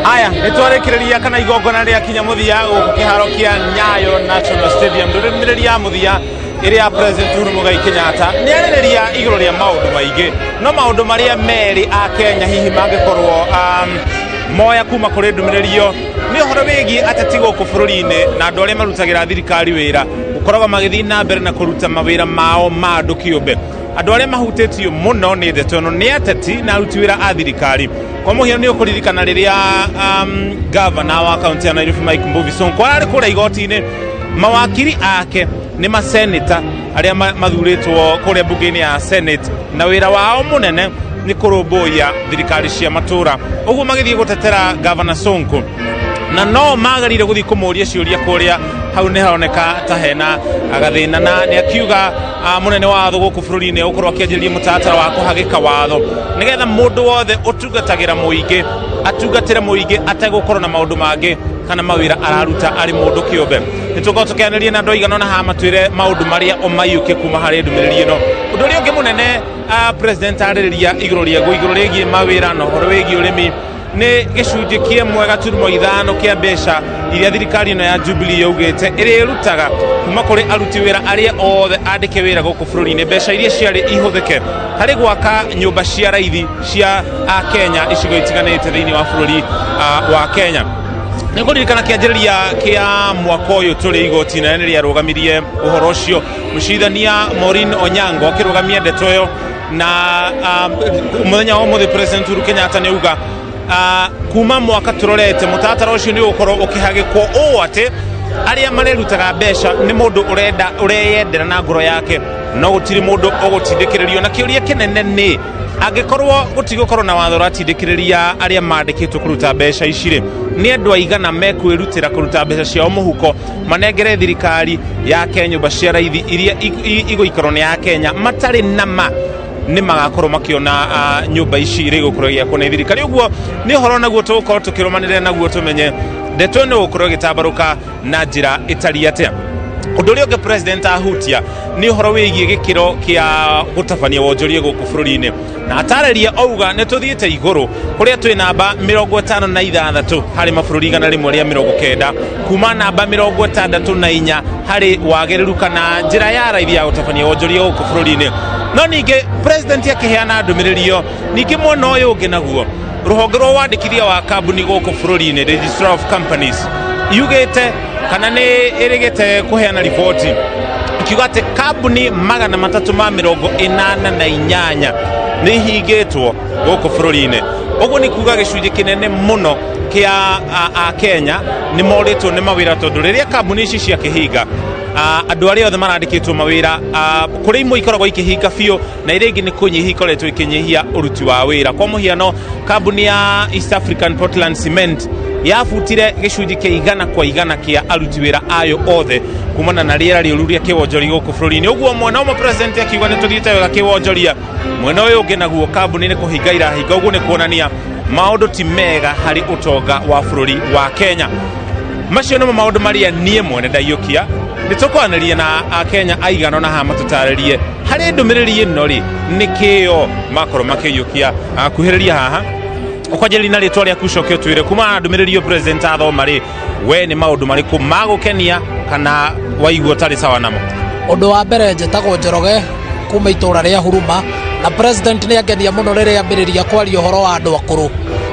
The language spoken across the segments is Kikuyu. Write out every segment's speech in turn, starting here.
Aya, nĩ twarĩkĩrĩria kana igongona rĩa kinya mũthia gũkũ kĩharo kĩa Nyayo National Stadium. Ndũmĩrĩri ya mũthia ĩrĩa ya President Uhuru Muigai Kenyatta nĩ arĩrĩria igũrũ rĩa maũndũ maingĩ, no maũndũ marĩa merĩ a Kenya hihi mangĩkorwo moya kuma kũrĩ ndũmĩrĩri ĩyo nĩ ũhoro wĩgiĩ ateti gũkũ bũrũri-inĩ na andũ arĩa marutagĩra thirikari wĩra gũkoragwo magĩthiĩ na mbere na kũruta mawĩra mao ma andũ kĩũmbe. Andũ arĩa mahutĩtio mũno nĩ ndeto ĩno nĩ ateti na aruti wĩra a thirikari. Kwa mũhiano, nĩ ũkũririkana rĩrĩa gavana wa kaunti ya Nairobi Mike Mbuvi Sonko ararĩ kũrĩa igoti-inĩ, mawakiri ake nĩ maseneta arĩa mathurĩtwo kũrĩa mbunge-inĩ ya Senate, na wĩra wao mũnene nĩ kũrũmbũiya thirikari cia matũra. Ũguo magĩthiĩ gũtetera gavana Sonko na no magerire gũthiĩ kũmũria ciũria kũrĩa, hau nĩ haroneka ta hena gathĩna, na nĩ akiuga mũnene wa watho gũkũ bũrũri-inĩ ũkorwo akĩanjĩrĩria mũtaratara wa kũhagĩka watho nĩgetha mũndũ wothe ũtungatagĩra mũingĩ atungatĩre mũingĩ ategũkorwo na maũndũ mangĩ kana mawĩra araruta arĩ mũndũ kĩũmbe. Nĩ tũkorwo tũkĩanĩria na andũ aigana ũna haha matwĩre maũndũ marĩa ũmaiyũkie kuma harĩ ndũmĩrĩri ĩno. Ũndũ ũrĩa ũngĩ mũnene president arĩrĩria igũrũ rĩaguo, igũrũ rĩgiĩ mawĩra na ũhoro wĩgiĩ ũrĩmi, nĩ gĩcunjĩ kĩa 1.5 kĩa mbeca iria thirikari ĩno ya Jubilee yaugĩte ĩrĩrutaga kuma kũrĩ aruti wĩra arĩa othe andĩke wĩra gũkũ bũrũri-inĩ, mbeca iria ciarĩ ihũthĩke harĩ gwaka nyũmba cia raithi cia Akenya icigo itiganĩte thĩinĩ wa bũrũri wa Kenya. Nĩ kũririkana kĩanjĩrĩria kĩa mwaka ũyũ tũrĩ, igoti inene nĩ rĩarũgamirie ũhoro ũcio, mũcirithania Maureen Onyango akĩrũgamia ndeto ĩyo, na mũthenya wa ũmũthĩ President Uhuru Kenyatta nĩ auga kuma mwaka tũrorete mũtaratara ũcio nĩ ũgũkorwo ũkĩhagĩkwo ũũ atĩ arĩa marerutaga mbeca nĩ mũndũ ũrenda ũreyendera na ngoro yake, no gũtirĩ mũndũ ũgũtindĩkĩrĩrio. Na kĩũria kĩnene nĩ angĩkorwo gũtigũkorwo na watho ũratindĩkĩrĩria arĩa mandĩkĩtwo kũruta mbeca ici rĩ, nĩ andũ aigana mekwĩrutĩra kũruta mbeca ciao mũhuko manengere thirikari yake nyũmba cia raithi iria igũikarwo nĩ Akenya matarĩ na ma nĩ magakorwo makĩona nyũmba ici iria igũkorwo igĩakwo nĩ thirikari? Ũguo nĩ ũhoro naguo tũgũkorwo tũkĩrũmanĩrĩra naguo tũmenye ndeto ĩno ĩgũkorwo ĩgĩtambarũka na njĩra ĩtariĩ atĩa. Ũndũ ũrĩa ũngĩ president ahutia nĩ ũhoro wĩgiĩ gĩkĩro kĩa gũtabania wonjoria gũkũ bũrũri-inĩ, na atarĩria auga nĩ tũthiĩte igũrũ kũrĩa twĩ namba 56 harĩ mabũrũri 190, kuma namba 64 harĩ wagĩrĩru kana njĩra ya raithi ya gũtabania wonjoria gũkũ bũrũri-inĩ. No ningĩ president akĩheana ndũmĩrĩri ĩyo, ningĩ mwena ũyũ ũngĩ naguo rũhonge rwa wandĩkithia wa kambuni gũkũ bũrũri-inĩ, Registrar of Companies, yugĩte kana nĩ ĩrĩgĩte kũheana riboti ikiuga atĩ kambuni 388 nĩ ihingĩtwo gũkũ bũrũri-inĩ. Ũguo nĩ kuga gĩcunjĩ kĩnene mũno kĩa a Kenya nĩ morĩtwo nĩ mawĩra, tondũ rĩrĩa kambuni ici ciakĩhinga, andũ arĩa othe marandĩkĩtwo mawĩra, kũrĩ imwe ikoragwo ikĩhinga biũ na iria ingĩ nĩ kũnyihia ikoretwo ikĩnyihia ũruti wa wĩra. Kwa mũhiano, kambuni ya East African Portland Cement yabutire gĩcunjĩ kĩa 100% kĩa aruti wĩra ayo othe kumana na rĩera rĩũru rĩa kĩwonjoria gũkũ bũrũri-inĩ. Ũguo mwena ũmwe president akiuga nĩ tũthiĩte wega kĩwonjoria, mwena ũyũ ũngĩ naguo kambuni nĩ kũhinga irahinga. Ũguo nĩ kuonania maũndũ ti mega harĩ ũtonga wa bũrũri wa Kenya. Macio nĩmo maũndũ marĩa niĩ mwene ndaiyũkia. Nĩ tũkwaranĩria na Akenya aigana ũna haha matũtarĩrie harĩ ndũmĩrĩri ĩno rĩ, nĩ kĩo makorwo makĩiyũkia. Kuhĩrĩria haha, ũkwanjĩrĩria na rĩtwa rĩaku, ũcoke ũtwĩre kuma na ndũmĩrĩri ĩyo president athoma rĩ, we nĩ maũndũ marĩkũ magũkenia kana waigua ũtarĩ sawa namo? Ũndũ wa mbere, njĩtagwo Njoroge kuma itũra rĩa Huruma, na president nĩ angenia mũno rĩrĩa ambĩrĩria kwaria ũhoro wa andũ akũrũ.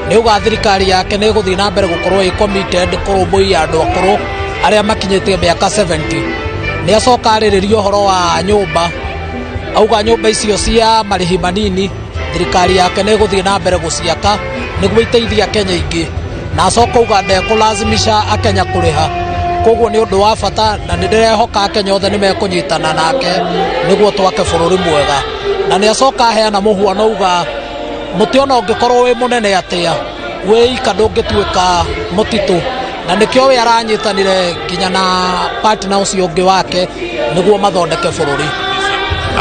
Nĩ uga thirikari yake nĩ ĩgũthiĩ na mbere gũkorwo ĩ committed kũrũmbũiya andũ akũrũ arĩa makinyĩtie mĩaka 70. Nĩ acoka arĩrĩria ũhoro wa nyũmba, auga nyũmba icio cia marĩhi manini thirikari yake nĩ ĩgũthiĩ na mbere gũciaka nĩguo iteithie Akenya aingĩ, na acoka auga ndekũlazimisha Akenya kũrĩha. Koguo nĩ ũndũ wa bata na nĩ ndĩrehoka Akenya othe nĩ mekũnyitana nake nĩguo twake bũrũri mwega. Na nĩ acoka aheana mũhuano, auga mũtĩ ona ũngĩkorwo wĩ mũnene atĩa, wĩ ika ndũngĩtuĩka mũtitũ, na nĩkĩo we aranyitanire nginya na partner ũcio ũngĩ wake nĩguo mathondeke bũrũri.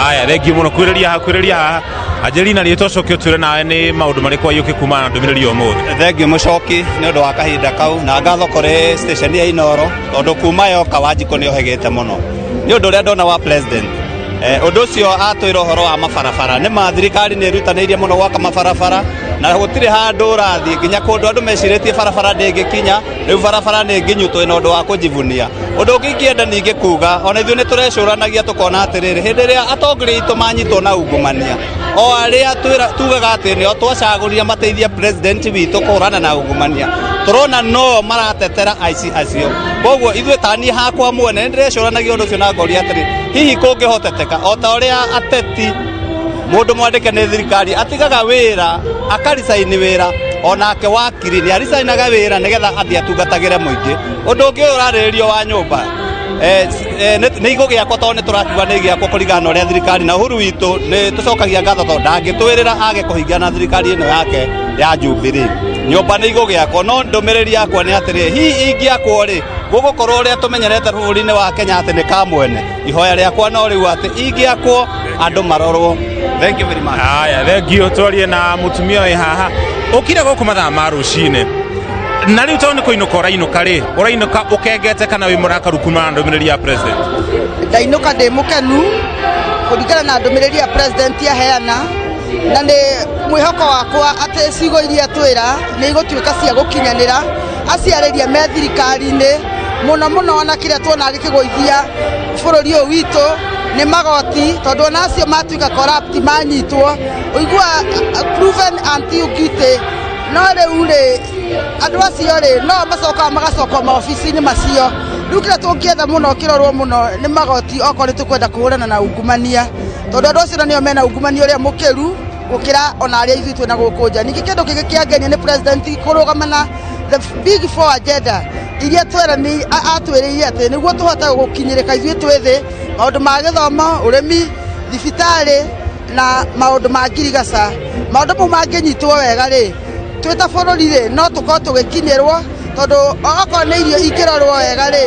Aya, thengiũ mũno. Kwĩrĩria haha, kwĩrĩria haha, anjĩri na rĩtwa, ũcoke ũtwĩre nawe nĩ maũndũ marĩkũ aiyũki kuma na ndũmĩrĩri ya ũmũthĩ. Thengiũ mũcoki nĩ ũndũ wa kahinda kau, na ngatho kũrĩ station ya Inoro tondũ kuma yoka Wanjikũ nĩ ohĩgĩte mũno nĩ ũndũ ũrĩa ndona wa president. Ũndũ ũcio atwĩra ũhoro wa mabarabara, nĩ ma thirikari nĩ ĩrutanĩirie mũno gwaka mabarabara. Na gũtirĩ handũ ũrathiĩ nginya kũndũ andũ mecirĩtie barabara ndĩngĩkinya, rĩu barabara nĩ nginyu, twĩna ũndũ wa kũjivunia. Ũndũ ũngĩ ingĩenda ningĩ kuga, ona ithuĩ nĩ tũrecũranagia tũkona atĩrĩrĩ, hĩndĩ ĩrĩa atongoria aitũ manyitwo na ungumania, o arĩa tugaga atĩ nĩo twacagũrire mateithie president witũ kũhũrana na ungumania, tũrona no maratetera aici acio. Koguo ithuĩ taniĩ hakwa mwene nĩ ndĩrecũranagia ũndũ ũcio na ngoria atĩrĩ, hihi kũngĩhoteteka o ta ũrĩa ateti mũndũ mwandĩke nĩ thirikari atigaga wĩra akaricaini wĩra, onake wakiri nĩ aricainaga wĩra nĩgetha athiĩ atungatagĩre mũingĩ. Ũndũ ũngĩ ũyũ ũrarĩrĩrio wa nyũmba nĩ igũgĩakwo, tondũ nĩ tũrakiuga nĩ igĩakwo kũringana na ũrĩa thirikari na Uhuru witũ nĩ tũcokagia ngatho, tondũ ndangĩtwĩrĩra age kũhingia na thirikari ĩno yake ya Jubilee. Nyũmba nĩ igũgĩakwo, no ndũmĩrĩri yakwa nĩ atĩrĩ, hihi ingĩakwo rĩ, gũgũkorwo ũrĩa tũmenyerete bũrũri-inĩ wa Kenya atĩ nĩ kamwene? Ihoya rĩakwa no rĩu atĩ ingĩakwo andũ marorwo. Thank you very much. Haya, thank you. Twarie na mutumia wĩ haha ũkire gũkũ mathaa ma rũcinĩ, na rĩu tondũ nĩ kũinũka ũrainũka rĩ, ũrainũka ũkengete kana wĩ mũrakaru kumana na ndũmĩrĩri ya president? Ndainũka ndĩ mũkenu kũringana na ndũmĩrĩri ya president aheana, na nĩ mwĩhoko wakwa atĩ ciugo iria twĩra nĩ igũtuĩka cia gũkinyanĩra aciarĩria me thirikari-inĩ, mũno mũno ona kĩrĩa tuona gĩkĩgũithia bũrũri ũyũ witũ nĩ magoti, tondũ ona acio matuĩka corrupt manyitwo ũigua proven until guilty. No rĩu rĩ, andũ acio rĩ, no macokaga magacoka maobici-inĩ macio. Rĩu kĩrĩa tũngĩenda mũno kĩrorwo mũno nĩ magoti, okorwo nĩ tũkwenda kũhũrana na ungumania, tondũ andũ acio nĩo mena ungumania ũrĩa mũkĩru gũkĩra ona arĩa ithuĩ twĩna gũkũ nja. Ningĩ kĩndũ kĩngĩ kĩangenia nĩ president kũrũgama na the big four agenda iria twerani atwĩrĩire atĩ nĩguo tũhote gũkinyĩrĩka ithuĩ twĩ thĩ, maũndũ ma gĩthomo, ũrĩmi, thibitarĩ na maũndũ ma ngirigaca. Maũndũ mau mangĩnyitwo wega rĩ, twĩ ta bũrũri rĩ, no tũkorwo tũgĩkinyĩrwo, tondũ okorwo nĩ irio ingĩrorwo wega rĩ,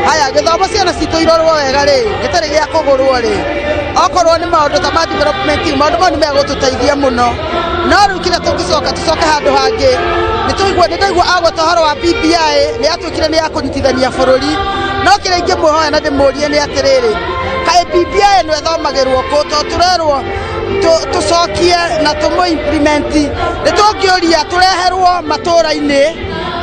haya gĩthomo ciana citũ irorwo wega rĩ, gĩtarĩ gĩa kũgũrwo rĩ, okorwo nĩ maũndũ ta ma development, maũndũ mau nĩ megũtũteithia mũno. No rĩu kĩrĩa tũngĩcoka tũcoke handũ hangĩ, nĩ tũigua nĩ ndaigua agweta ũhoro wa BBI, nĩ yatuĩkire nĩ ya kũnyitithania bũrũri. No kĩrĩa ingĩmwĩhoya na ndĩmũrie nĩ atĩrĩrĩ, kaĩ BBI ĩno ĩthomagĩrwo kũ? Tondũ tũrerwo tũcokie na tũmũ implement, nĩ tũngĩũria tũreherwo matũra-inĩ,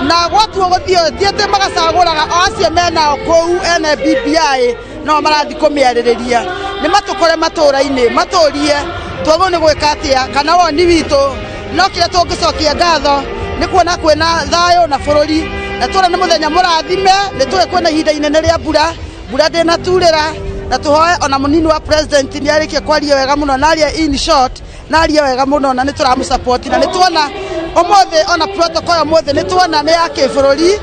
na gwatuo gũthiĩ ti atĩ magacagũraga o acio menao kũu ene BBI no marathiĩ kũmĩarĩrĩria. Nĩ matũkore matũra-inĩ, matũrie twagĩrĩirwo nĩ gwĩka atĩa kana woni witũ. No kĩrĩa tũngĩcokia ngatho nĩ kuona kwĩna thayũ na bũrũri, na tũrĩa nĩ mũthenya mũrathime. Nĩ tũĩ kwĩna ihinda inene rĩa mbura, mbura ndĩnaturĩra, na tũhoe ona mũnini wa president nĩ arĩkia kwaria wega mũno, na aria in short na aria wega mũno, na nĩ tũramũsupport, na nĩ tuona ũmũthĩ ona protocol ya ũmũthĩ nĩ tuona nĩ ya kĩbũrũri,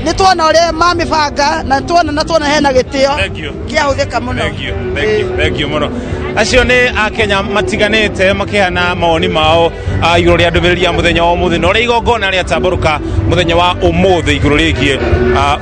nĩ tuona ũrĩa mamĩbanga, na tuona hena gĩtĩo Thank you. kĩahũthĩka mũno. Thank you, thank you, thank you mũno. Acio nĩ akenya matiganĩte makĩheana mawoni mao igũrũ rĩa ndũmĩrĩri ya mũthenya wa ũmũthĩ na ũrĩa igongona rĩatambũrũka mũthenya wa ũmũthĩ igũrũ rĩgiĩ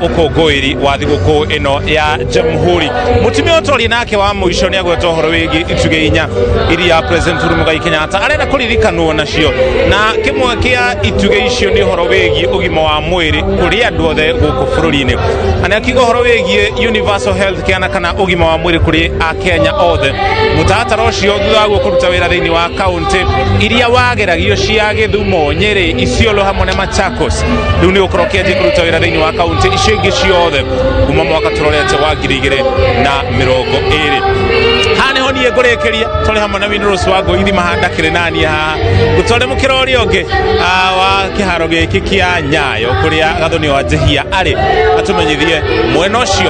ũkũngũĩri wa thigũkũ ĩno ya Jamhuri. Mũtumia ũtwaria nake wa mũico nĩ agweta ũhoro wĩgiĩ itugĩ inya iria President Uhuru Muigai Kenyatta arenda kũririkanwo nacio, na kĩmwe kĩa itugĩ icio nĩ ũhoro wĩgiĩ ũgima wa mwĩrĩ kũrĩ andũ othe gũkũ bũrũri-inĩ, na nĩ akiuga ũhoro wĩgiĩ universal health care na kana ũgima wa mwĩrĩ kũrĩ akenya othe. Mũtaratara ũcio thutha waguo kũruta wĩra thĩinĩ wa kaunti iria wageragio cia Gĩthumo, Nyĩrĩ, Isiolo hamwe na Machakos, rĩu nĩ ũkorwo ũkĩanjia kũruta wĩra thĩinĩ wa kaunti icio ingĩ ciothe kuma mwaka tũrorete wa 2020. Haha nĩho niĩ ngũrĩkĩria, tũrĩ hamwe na Winrose wa Ngũithi mahanda kĩrĩ naniĩ haha ngũtware mũkĩra ũrĩa ũngĩ wa kĩharo gĩkĩ kĩa Nyayo kũrĩa Gathoni wa Njehia arĩ atũmenyithie mwena ũcio.